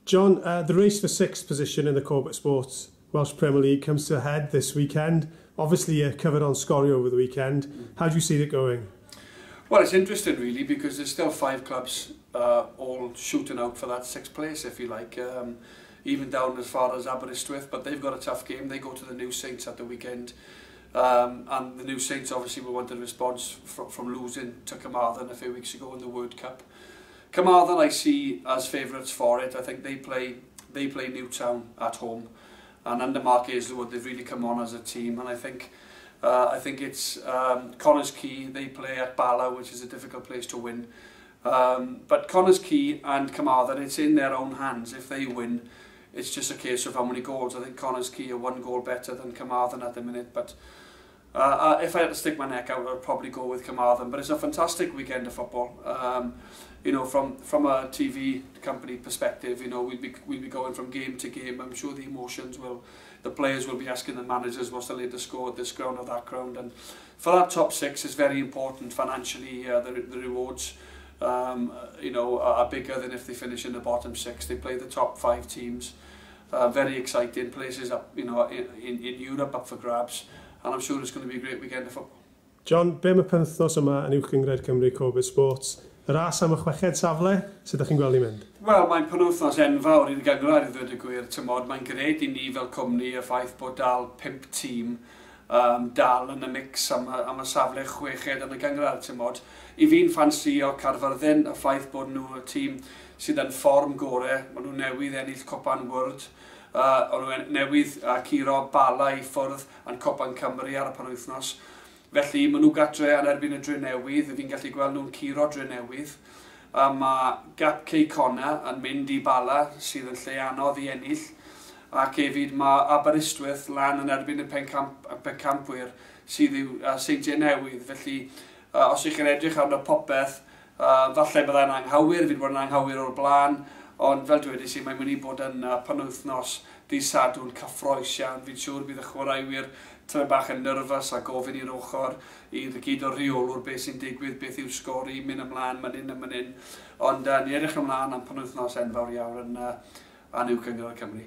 John, the race for sixth position in the Corbett Sports Welsh Premier League comes to a head this weekend. Obviously, you're covered on Sgorio over the weekend. How do you see it going? Well, it's interesting, really, because there's still 5 clubs all shooting out for that sixth place, if you like, even down as far as Aberystwyth, but they've got a tough game. They go to the New Saints at the weekend, and the New Saints obviously will want a response from losing to Carmarthen a few weeks ago in the World Cup. Carmarthen I see as favourites for it. I think they play Newtown at home, and under Mark Hazelwood they've really come on as a team, and I think it's Connah's Quay. They play at Bala, which is a difficult place to win. But Connah's Quay and Carmarthen, it's in their own hands. If they win, it's just a case of how many goals. I think Connah's Quay are 1 goal better than Carmarthen at the minute, but if I had to stick my neck out, I'd probably go with Carmarthen. But it's a fantastic weekend of football. You know, from a TV company perspective, you know, we'd be going from game to game. I'm sure the emotions will, the players will be asking the managers what's the latest score at this ground or that ground. And for that top 6, it's very important financially. The rewards, you know, are bigger than if they finish in the bottom 6. They play the top 5 teams. Very exciting places up, you know, in Europe up for grabs. And I'm sure it's going to be a great weekend of football. John, be am y penwythnos yma yn Uwch Gynghrair Cymru Corbett Sports? Y ras am y chweched safle, sut ydych chi'n gweld i'n mynd? Wel, mae'n penwythnos enfawr i'r gynghrair i ddweud y gwir, tymod. Mae'n gred i ni fel cwmni y ffaith bod dal 5 tîm dal yn y mix am y safle chweched yn y gynghrair, tymod. I fi'n ffansio Caerfyrddin, y ffaith bod nhw y tîm sydd yn fform gore, maen nhw newydd ennill Cwpan Word. O'n nhw newydd curo Bala i ffwrdd yn Cwpan Cymru ar y penwythnos. Felly, maen nhw gatre yn erbyn y Drenewydd, fi'n gallu gweld nhw'n curo Drenewydd. Mae Gap Cei Connah yn mynd i Bala, sydd yn lle anodd i ennill. Ac hefyd mae Aberystwyth lan yn erbyn y pencampwyr sydd yw Seintiau Newydd. Felly, os ych chi'n edrych arno popeth, falle byddai'n anghywir, fi wedi bod yn anghywir o'r blaen, ond fel dwedais i, mae'n mynd i bod yn penwythnos dydd Sadwrn cyffrous iawn. Fi'n siŵr bydd y chwaraewyr tymed bach yn nervous a gofyn i'r ochr i'r gyd o'r rheolwr beth sy'n digwydd, beth yw'r sgori, mynd ymlaen, mynd hyn a mynd hyn. Ond ni edrych ymlaen am penwythnos enfawr iawn yn Uwch Gynghrair Cymru.